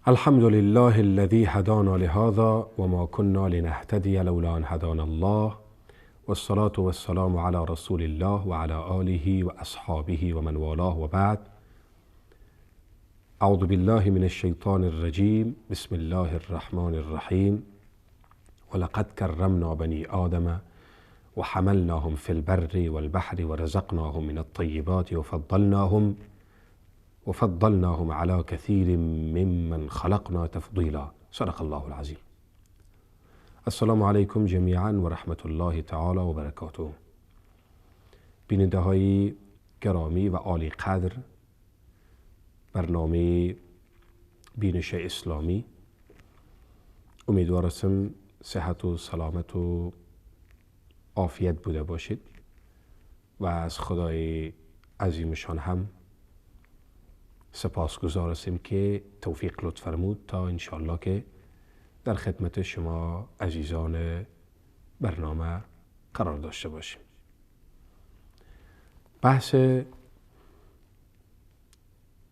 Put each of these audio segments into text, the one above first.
الحمد لله الذي هدانا لهذا وما كنا لنهتدي لولا أن هدانا الله، والصلاة والسلام على رسول الله وعلى آله وأصحابه ومن والاه، وبعد. أعوذ بالله من الشيطان الرجيم، بسم الله الرحمن الرحيم. ولقد كرمنا بني آدم وحملناهم في البر والبحر ورزقناهم من الطيبات وفضلناهم على كثير ممن خلقنا تفضيلا. صدق الله العظیم. السلام علیکم جمیعا و رحمت الله تعالی و برکاته. بیننده های گرامی و عالی قدر برنامه بینش اسلامی، امیدوارم صحت و سلامت و عافیت بوده باشید و از خدای عظیمشان هم سپاسگزار هستیم که توفیق لطف فرمود تا انشالله که در خدمت شما عزیزان برنامه قرار داشته باشیم. بحث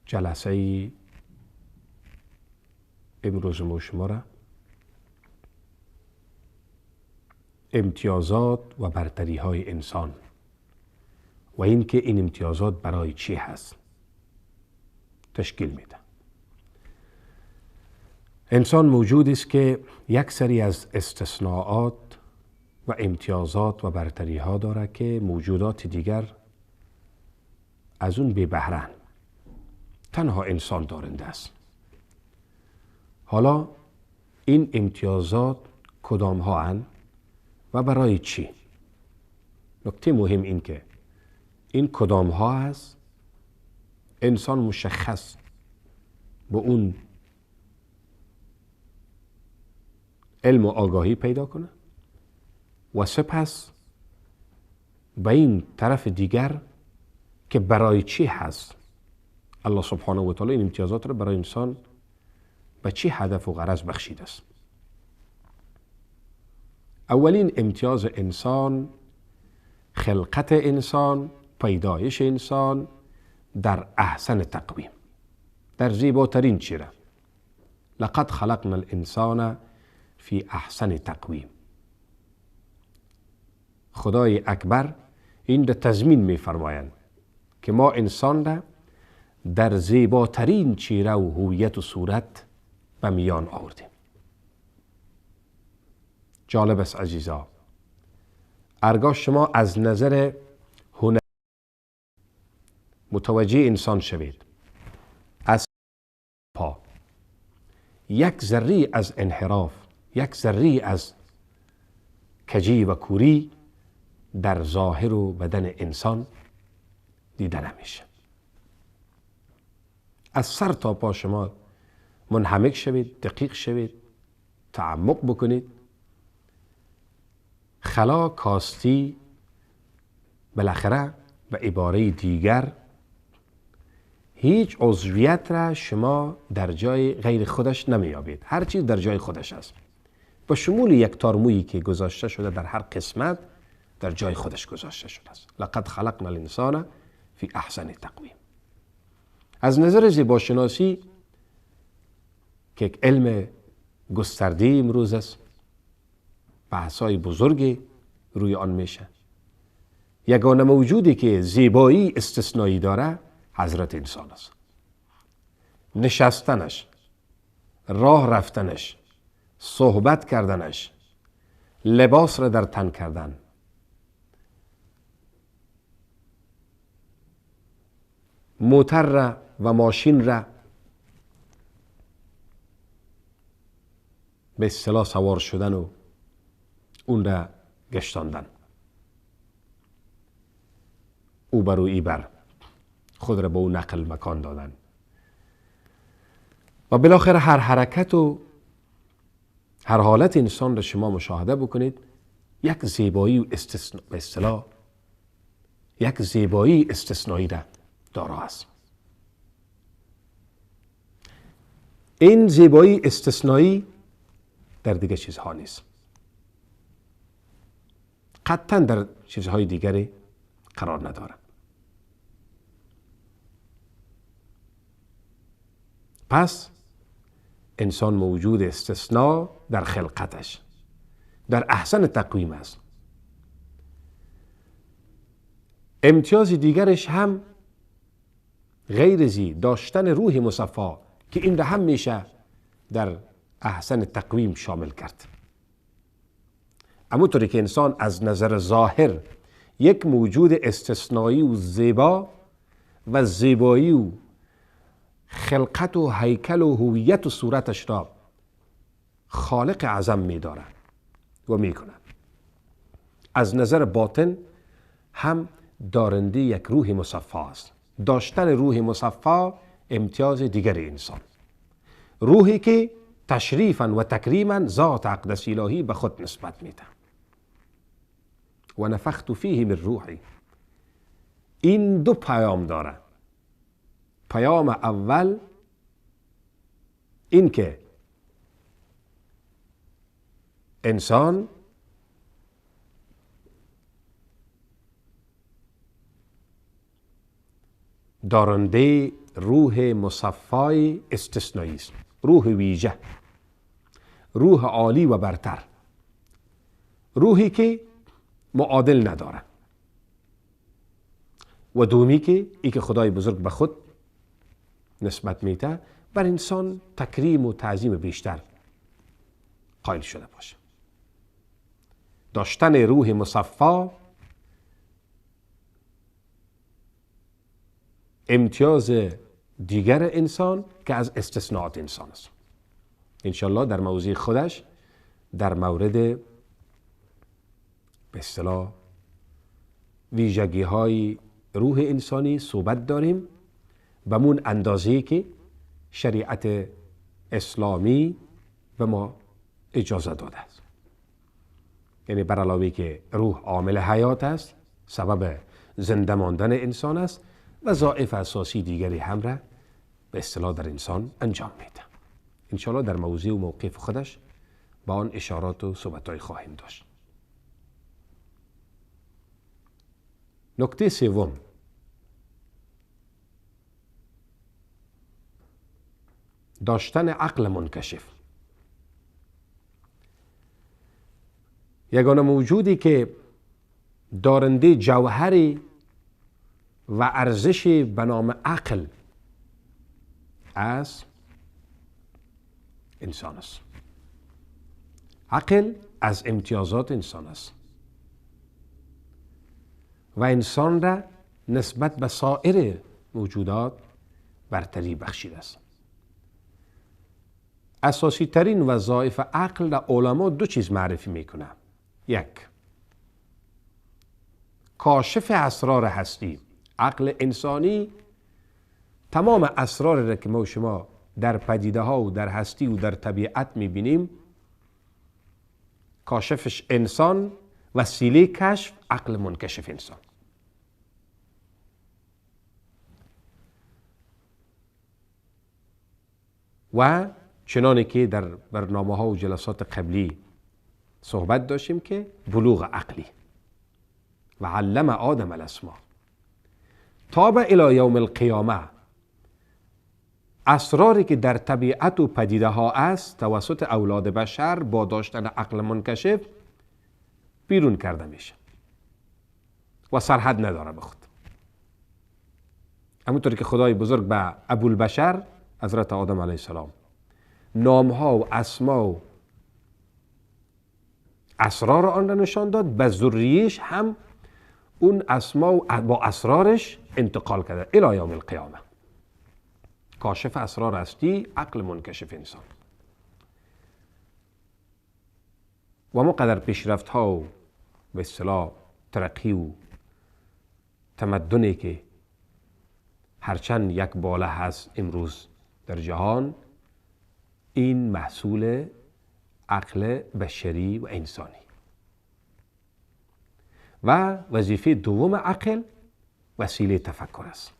جلسه امروز ما شما را امتیازات و برتری های انسان و اینکه این امتیازات برای چی هست تشکیل میده. انسان موجود است که یک سری از استثناءات و امتیازات و برتری ها داره که موجودات دیگر از اون بی بهره‌اند. تنها انسان دارنده است. حالا این امتیازات کدام ها هستند و برای چی؟ نکته مهم این که این کدام ها هست، انسان مشخص به اون علم و آگاهی پیدا کنه و سپس به این طرف دیگر که برای چی هست الله سبحانه و تعالی این امتیازات رو برای انسان به چی هدف و غرض بخشیده است. اولین امتیاز انسان، خلقت انسان، پیدایش انسان در احسن تقویم، در زیباترین چهره. لقد خلقنا الانسان فی احسن تقویم. خدای اکبر این را تضمین می‌فرمایند که ما انسان را در زیباترین چهره و هویت و صورت به میان آوردیم. جالب است عزیزا، ارگاه شما از نظر هنر متوجه انسان شوید، از پا یک ذره از انحراف، یک ذره از کجی و کوری در ظاهر و بدن انسان دیده نمیشه. از سر تا پا شما منهمک شوید، دقیق شوید، تعمق بکنید، خلا، کاستی، بالاخره به عباره دیگر هیچ عضویت را شما در جای غیر خودش نمیابید. هر چیز در جای خودش است، با شمول یک تار مویی که گذاشته شده در هر قسمت در جای خودش گذاشته شده است. لقد خلقنا الانسان فی احسن تقویم. از نظر زیباشناسی که یک علم گسترده امروز است، بحث‌های بزرگی روی آن میشه، یگانه موجودی که زیبایی استثنایی داره حضرت انسان است. نشستنش، راه رفتنش، صحبت کردنش، لباس را در تن کردن، موتر را و ماشین را به اصطلاح سوار شدن و اون را گشتاندن، او بر و ای بر خود را به او نقل مکان دادن و بالاخره هر حرکت و هر حالت انسان را شما مشاهده بکنید، یک زیبایی و به اصطلاح یک زیبایی استثنایی را دارا است. این زیبایی استثنایی در دیگه چیزها نیست، قطعا در چیزهای دیگری قرار نداره. پس انسان موجود استثناء در خلقتش، در احسن تقویم است. امتیاز دیگرش هم غیر ازی داشتن روح مصفا که این را هم میشه در احسن تقویم شامل کرد. همونطوری که انسان از نظر ظاهر یک موجود استثنایی و زیبا و زیبایی و خلقت و هیکل و هویت و صورتش را خالق اعظم می‌دارد و می‌کند، از نظر باطن هم دارنده یک روح مصفا است. داشتن روح مصفا امتیاز دیگر انسان، روحی که تشریفا و تکریما ذات اقدس الهی به خود نسبت میده. و نفخت فیه من روحی. این دو پیام داره. پیام اول این که انسان دارنده روح مصفای استثنایی است، روح ویژه، روح عالی و برتر، روحی که معادل نداره. و دومی که ای که خدای بزرگ به خود نسبت میده، بر انسان تکریم و تعظیم بیشتر قائل شده باشه. داشتن روح مصفا امتیاز دیگر انسان که از استثناءات انسان است. انشالله در موضوع خودش در مورد به اصطلاح ویژگی های روح انسانی صحبت داریم، به مون اندازه‌ای که شریعت اسلامی به ما اجازه داده است. یعنی بر علاوه که روح عامل حیات است، سبب زنده ماندن انسان است، وظایف اساسی دیگری هم را به اصطلاح در انسان انجام میده. انشاءالله در موضوع و موقف خودش با آن اشارات و صحبت‌های خواهیم داشت. نکته سوم، داشتن عقل منکشف. یگانه موجودی که دارنده جوهری و ارزش به نام عقل از انسان است. عقل از امتیازات انسان است و انسان را نسبت به سایر موجودات برتری بخشیده است. اساسی ترین وظایف عقل را علما دو چیز معرفی میکنه. یک، کاشف اسرار هستی. عقل انسانی تمام اسرار را که ما و شما در پدیده ها و در هستی و در طبیعت میبینیم، کاشفش انسان، وسیله کشف عقل منکشف انسان. و چنانه که در برنامه ها و جلسات قبلی صحبت داشتیم که بلوغ عقلی و علم آدم الاسما تا به الی یوم القیامه، اسراری که در طبیعت و پدیده ها است توسط اولاد بشر با داشتن عقل منکشف بیرون کرده میشه و سرحد نداره به خود. همونطور که خدای بزرگ به ابوالبشر حضرت آدم علیه السلام نام ها و اسما و اسرار آن را نشان داد، به ذریه‌اش هم اون اسما و با اسرارش انتقال کرده الی یوم القیامه. کاشف اسرار هستی عقل منکشف انسان. و ما قدر پیشرفت ها و به اصطلاح ترقی و تمدنی که هرچند یک باله هست امروز در جهان، این محصول عقل بشری و انسانی. و وظیفه دوم عقل وسیله تفکر است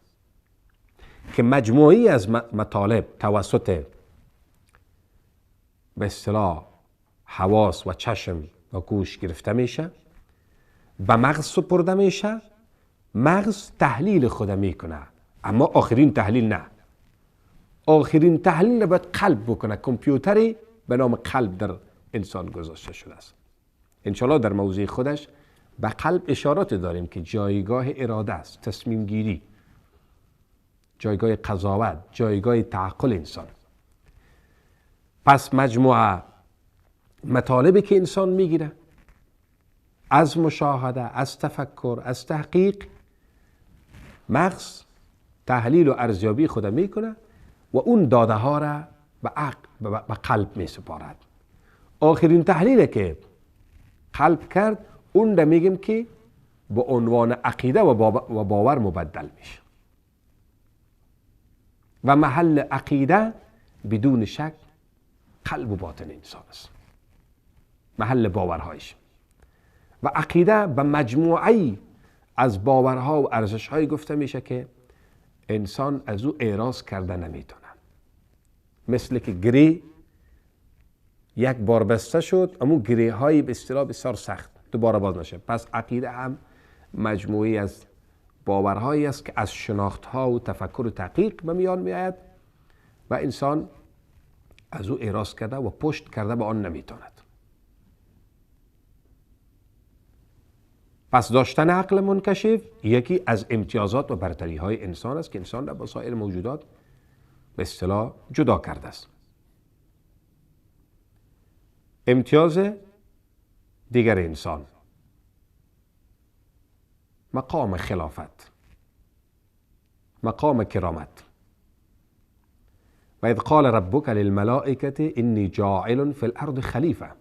که مجموعی از مطالب توسط به اصطلاح حواس و چشم و گوش گرفته میشه، به مغز سپرده میشه، مغز تحلیل خود میکنه، اما آخرین تحلیل نه، آخرین تحلیل باید قلب بکنه. کامپیوتری به نام قلب در انسان گذاشته شده است. انشالله در موضوع خودش به قلب اشارات داریم که جایگاه اراده است، تصمیم گیری، جایگاه قضاوت، جایگاه تعقل انسان. پس مجموعه مطالبی که انسان میگیره از مشاهده، از تفکر، از تحقیق، مغز تحلیل و ارزیابی خود میکنه و اون داده ها را به عقل، به قلب می سپارد. آخرین تحلیل که قلب کرد اون را میگیم که به عنوان عقیده و باور مبدل میشه و محل عقیده بدون شک قلب و باطن انسان است، محل باورهایش. و عقیده به مجموعه از باورها و ارزش‌های گفته میشه که انسان از او اعراض کرده نمیتونه. مثل که گری یک بار بسته شد، اما گری های به اصطلاح بسیار سخت دوباره باز نشه. پس عقیده هم مجموعی از باورهایی است که از شناختها و تفکر و تحقیق به میان میآید و انسان از او اعراض کرده و پشت کرده به آن نمیتواند. پس داشتن عقل منکشف یکی از امتیازات و برتری های انسان است که انسان را با سایر موجودات به اصطلاح جدا کرده است. امتیاز دیگر انسان مقام خلافت، مقام کرامت. و اذ قال ربک للملائکة انی جاعل فی الارض خلیفه.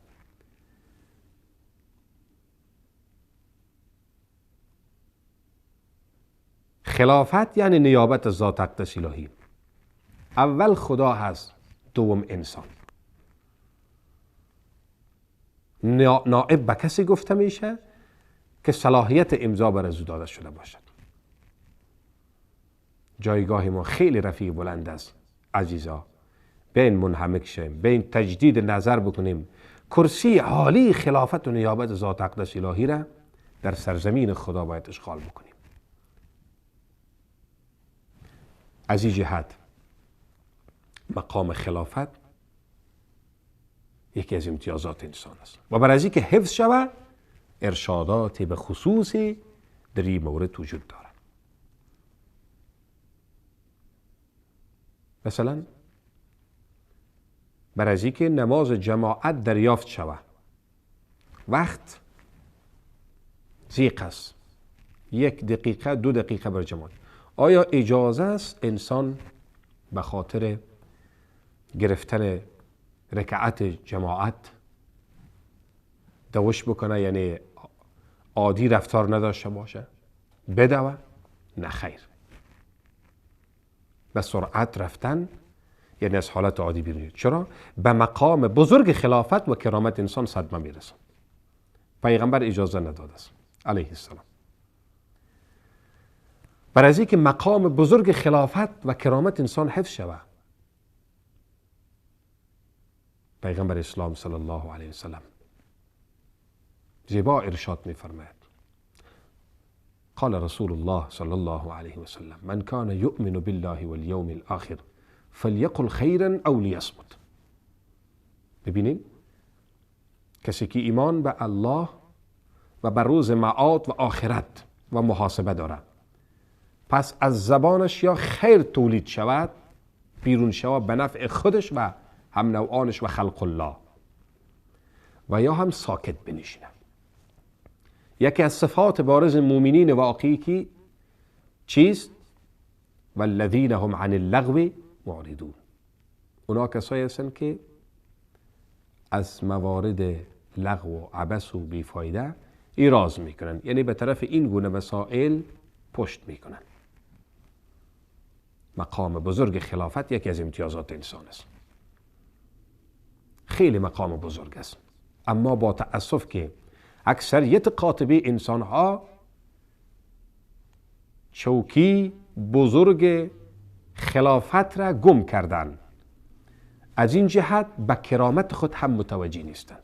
خلافت یعنی نیابت ذات اقدس الهی. اول خدا هست، دوم انسان. نائب به کسی گفته میشه که صلاحیت امضا بر از او داده شده باشد. جایگاه ما خیلی رفیع بلند است عزیزا. بین منهمک شیم، بین تجدید نظر بکنیم. کرسی عالی خلافت و نیابت ذات اقدس الهی را در سرزمین خدا باید اشغال بکنیم. از این جهت مقام خلافت یکی از امتیازات انسان است و برای اینکه حفظ شود ارشادات به خصوصی در این مورد وجود دارد. مثلا برای اینکه نماز جماعت دریافت شود وقت ضیق است، 1 دقیقه 2 دقیقه بر جماعت. آیا اجازه است انسان به خاطر گرفتن رکعت جماعت دوش بکنه، یعنی عادی رفتار نداشته باشه، بدوه؟ نه خیر. به سرعت رفتن یعنی از حالت عادی بیرون. چرا؟ به مقام بزرگ خلافت و کرامت انسان صدمه میرسه. پیغمبر اجازه نداده است علیه السلام. برای اینکه مقام بزرگ خلافت و کرامت انسان حفظ شود، پیغمبر اسلام صلی الله علیه وسلم زیبا ارشاد می‌فرماید: قال رسول الله صلی الله علیه وسلم من کان یؤمن بالله والیوم الاخر فلیقل خیرا او لیصمت. ببینیم کسی که ایمان به الله و بر روز معاد و آخرت و محاسبه دارد، پس از زبانش یا خیر تولید شود، بیرون شود به نفع خودش و هم نوعانش و خلق الله، و یا هم ساکت بنشیند. یکی از صفات بارز مؤمنین واقعی که چیست؟ والذین هم عن اللغو معرضون. اونا کسایی هستند که از موارد لغو و عبث و بیفایده ایراز میکنن، یعنی به طرف این گونه مسائل پشت میکنن. مقام بزرگ خلافت یکی از امتیازات انسان است. خیلی مقام بزرگ است، اما با تأسف که اکثریت قاطبه انسان ها چوکی بزرگ خلافت را گم کردن. از این جهت به کرامت خود هم متوجه نیستند.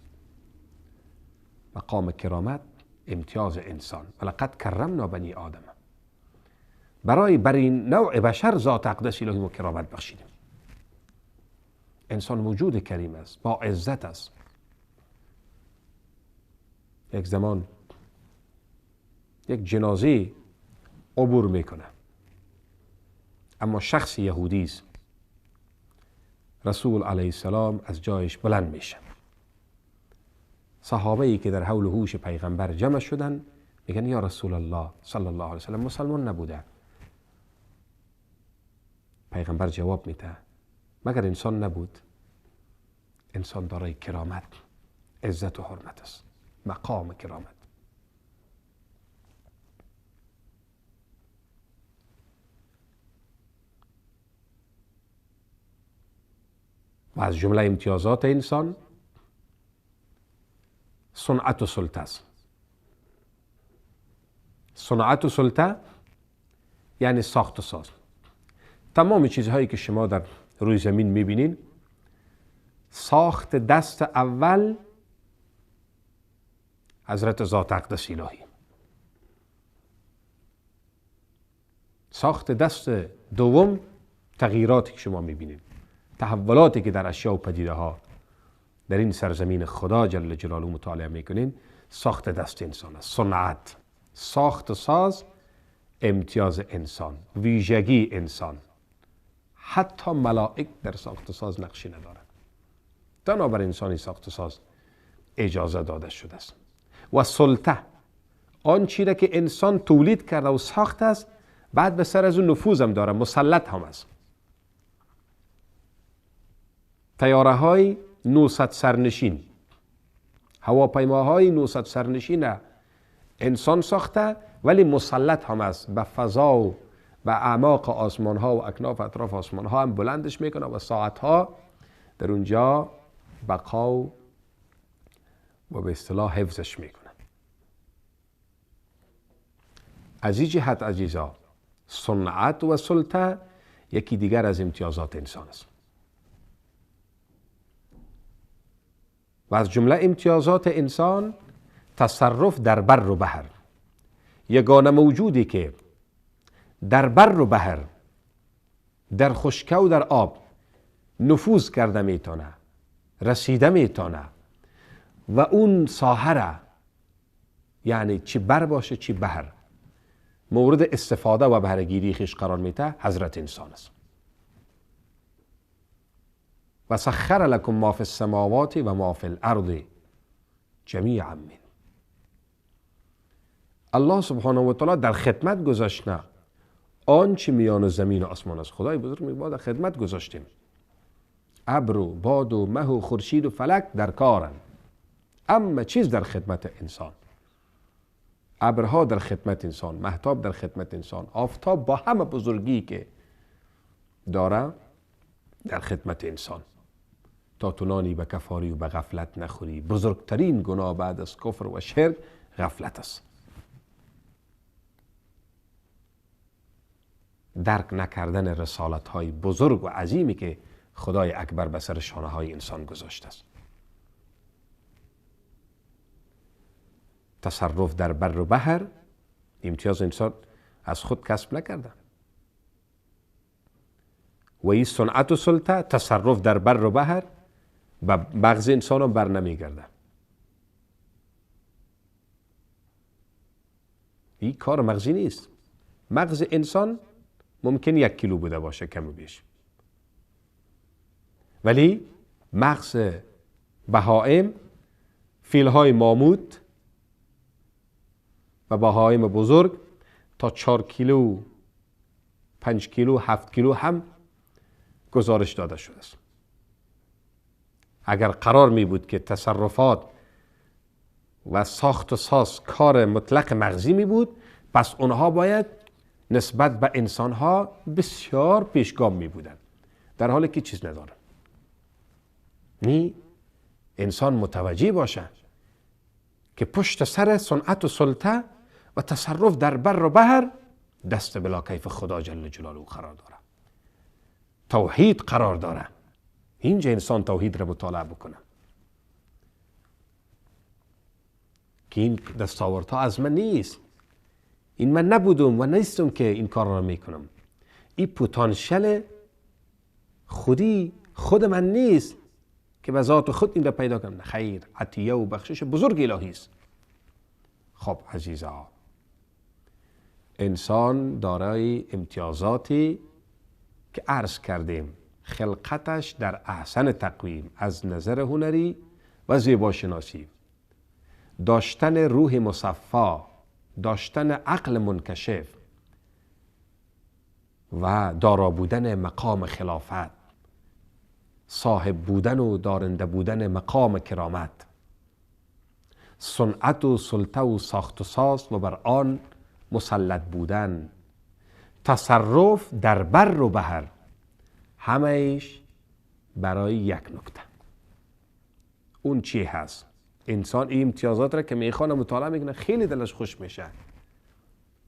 مقام کرامت امتیاز انسان، ولقد کرمنا بنی آدم، برای بر این نوع بشر ذات اقدس الهی و کرامت بخشیدیم. انسان موجود کریم است، با عزت است. یک زمان یک جنازه عبور میکنه، اما شخص یهودی است. رسول علیه السلام از جایش بلند میشه. صحابه ای که در حول و حوش پیغمبر جمع شدن میگن یا رسول الله صلی الله علیه وسلم، مسلمان نبوده. پیغمبر جواب میده مگر انسان نبود؟ انسان دارای کرامت، عزت و حرمت است، مقام کرامت. و از جمله امتیازات انسان صنعت و سلطه است. صنعت و سلطه یعنی ساخت و ساز. تمام چیزهایی که شما در روی زمین میبینین، ساخت دست اول حضرت ذات اقدس الهی، ساخت دست دوم تغییراتی که شما میبینید، تحولاتی که در اشیا و پدیده ها در این سرزمین خدا جل جلاله مطالعه میکنین، ساخت دست انسان است. صنعت، ساخت و ساز، امتیاز انسان، ویژگی انسان. حتی ملائک در ساخت و ساز نقشی ندارند. تنها بر انسانی ساخت و ساز اجازه داده شده است. و سلطه، آن چیزی که انسان تولید کرده و ساخت است، بعد به سر از اون نفوذ هم داره، مسلط هم است. طیاره های 900 سرنشین، هواپیماهای 900 سرنشین انسان ساخته، ولی مسلط هم است به فضا و به اعماق آسمان ها و اکناف اطراف آسمان ها هم بلندش میکنه و ساعت ها در اونجا بقا و به اصطلاح حفظش میکنه. از این جهت عزیزا، صنعت و سلطه یکی دیگر از امتیازات انسان است. و از جمله امتیازات انسان تصرف در بر و بحر. یگانه موجودی که در بر و بحر، در خشکه و در آب نفوذ کرده میتونه، رسیده میتونه و اون ساحره، یعنی چی بر باشه چی بحر، مورد استفاده و بهره‌گیری خویش قرار میده، حضرت انسان است. و سخر لکم ما فی السماوات و ما فی الارض جمیعا من. الله سبحانه و تعالی در خدمت گذاشته آنچه میان زمین و آسمان است. خدای بزرگ میگه در خدمت گذاشتیم. ابر و باد و مه و خورشید و فلک در کارن، اما چیز در خدمت انسان. ابرها در خدمت انسان، مهتاب در خدمت انسان، آفتاب با همه بزرگی که داره در خدمت انسان. تا تو نانی به کفاری و به غفلت نخوری. بزرگترین گناه بعد از کفر و شرک غفلت است. درک نکردن رسالت های بزرگ و عظیمی که خدای اکبر به سر شانه های انسان گذاشته است. تصرف در بر و بحر، امتیاز انسان از خود کسب نکرده. و این صنعت و سلطه، تصرف در بر و بحر، به مغز انسان هم بر نمیگرده. این کار مغزی نیست. مغز انسان ممکن 1 کیلو بوده باشه کم و بیش، ولی مغز بهائم، فیلهای ماموت و بهائم بزرگ تا 4 کیلو، 5 کیلو، 7 کیلو هم گزارش داده شده است. اگر قرار می بود که تصرفات و ساخت و ساز کار مطلق مغزی می بود، پس اونها باید نسبت به انسانها بسیار پیشگام می بودند، در حالی که چیز نداره. نی انسان متوجه باشه که پشت سر صنعت و سلطه و تصرف در بر و بحر دست بلا کیف خدا جل جلاله قرار داره، توحید قرار داره. اینجا انسان توحید را مطالعه بکنه که این دستاوردها از من نیست، این من نبودم و نیستم که این کار را میکنم. این پتانسیل خودی خود من نیست که به ذات خود این را پیدا کنم، خیر، عطیه و بخشش بزرگ الهی است. خب عزیزا، انسان دارای امتیازاتی که عرض کردیم، خلقتش در احسن تقویم از نظر هنری و زیباشناسی، داشتن روح مصفا، داشتن عقل منکشف و دارا بودن مقام خلافت، صاحب بودن و دارنده بودن مقام کرامت، صنعت و سلطه و ساخت و ساز و بر آن مسلط بودن، تصرف در بر و بحر، همه‌اش برای یک نکته. اون چی هست؟ انسان این امتیازات را که میخوانه مطالعه میکنه خیلی دلش خوش میشه،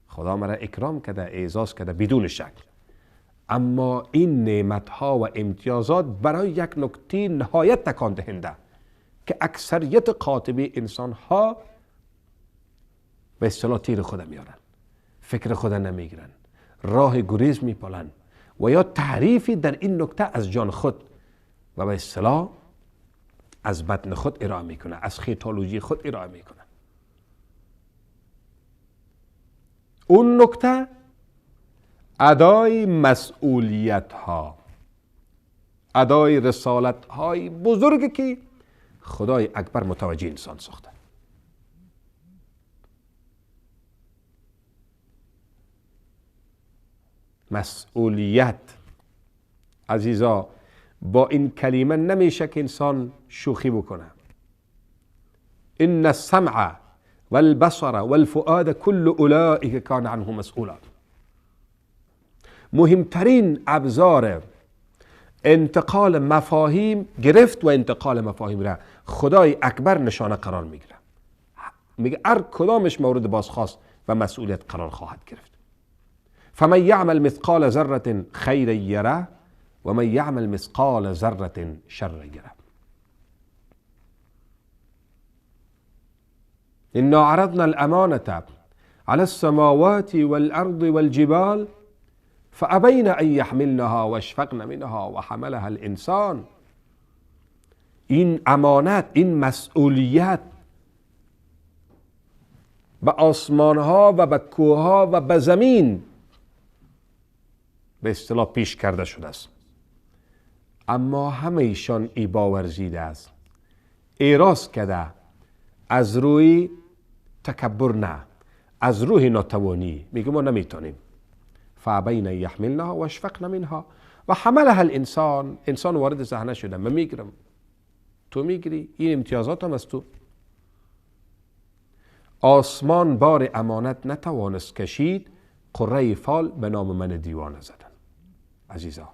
خدا مرا اکرام کرده، اعزاز کرده بدون شک، اما این نعمت ها و امتیازات برای یک نکته نهایت تکان دهنده که اکثریت قاطبه انسان ها به اصطلاح تیر خود میارن، فکر خود نمیگیرن، راه گریز میپالن و یا تعریفی در این نکته از جان خود و به اصطلاح از بطن خود ارائه میکنه، از خیتالوژی خود ارائه میکنه. اون نکته ادای مسئولیت ها، ادای رسالت های بزرگی که خدای اکبر متوجه انسان ساخته. مسئولیت عزیزا، با این کلمه نمیشه که انسان شوخی بکنه. ان السمع والبصر والفؤاد كل اولئک کان عنه مسئولا. مهمترین ابزار انتقال مفاهیم گرفت و انتقال مفاهیم را خدای اکبر نشانه قرار میگیره. میگه هر کدامش مورد بازخواست و مسئولیت قرار خواهد گرفت. فمن یعمل مثقال ذره خیرا یره و من یعمل مثقال ذره شرا یره. انا عرضنا الامانه على السماوات والارض والجبال فأبين أن يحملنها واشفقن منها وحملها الإنسان. این امانت، این مسئولیت به آسمان ها و به کوه ها و به زمین به اصطلاح پیش کرده شده است، اما همه ایشان ایبا ورزیده است، اعراض کرده، از روی تکبر نه، از روح ناتوانی، میگه ما نمیتونیم. فابین یحملنها و اشفقن منها و حملها الانسان. انسان وارد صحنه شده، من میگیرم، تو میگیری، این امتیازات هم از تو. آسمان بار امانت نتوانست کشید، قره فال به نام من دیوانه زدن. عزیزا،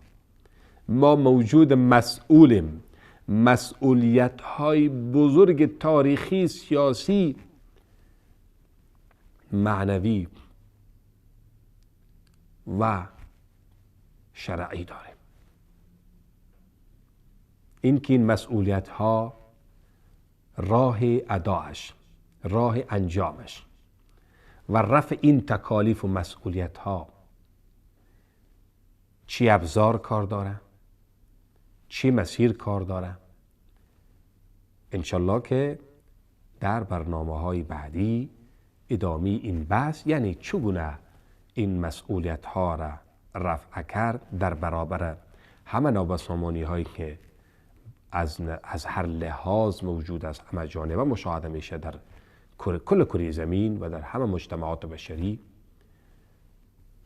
ما موجود مسئولیم، مسئولیت های بزرگ تاریخی، سیاسی، معنوی و شرعی داریم. این که این مسئولیت ها راه اداش، راه انجامش و رفع این تکالیف و مسئولیت ها چی ابزار کار داره، چی مسیر کار داره، انشالله که در برنامه های بعدی ادامه این بحث، یعنی چگونه این مسئولیت ها را رفع کرد در برابر همه نابسامانی هایی که از هر لحاظ موجود است، همه جانبه مشاهده میشه در کل کره زمین و در همه مجتمعات بشری.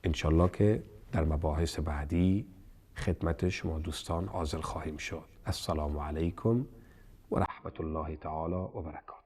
انشالله که در مباحث بعدی خدمت شما دوستان حاضر خواهیم شد. السلام علیکم و رحمت الله تعالی و برکاته.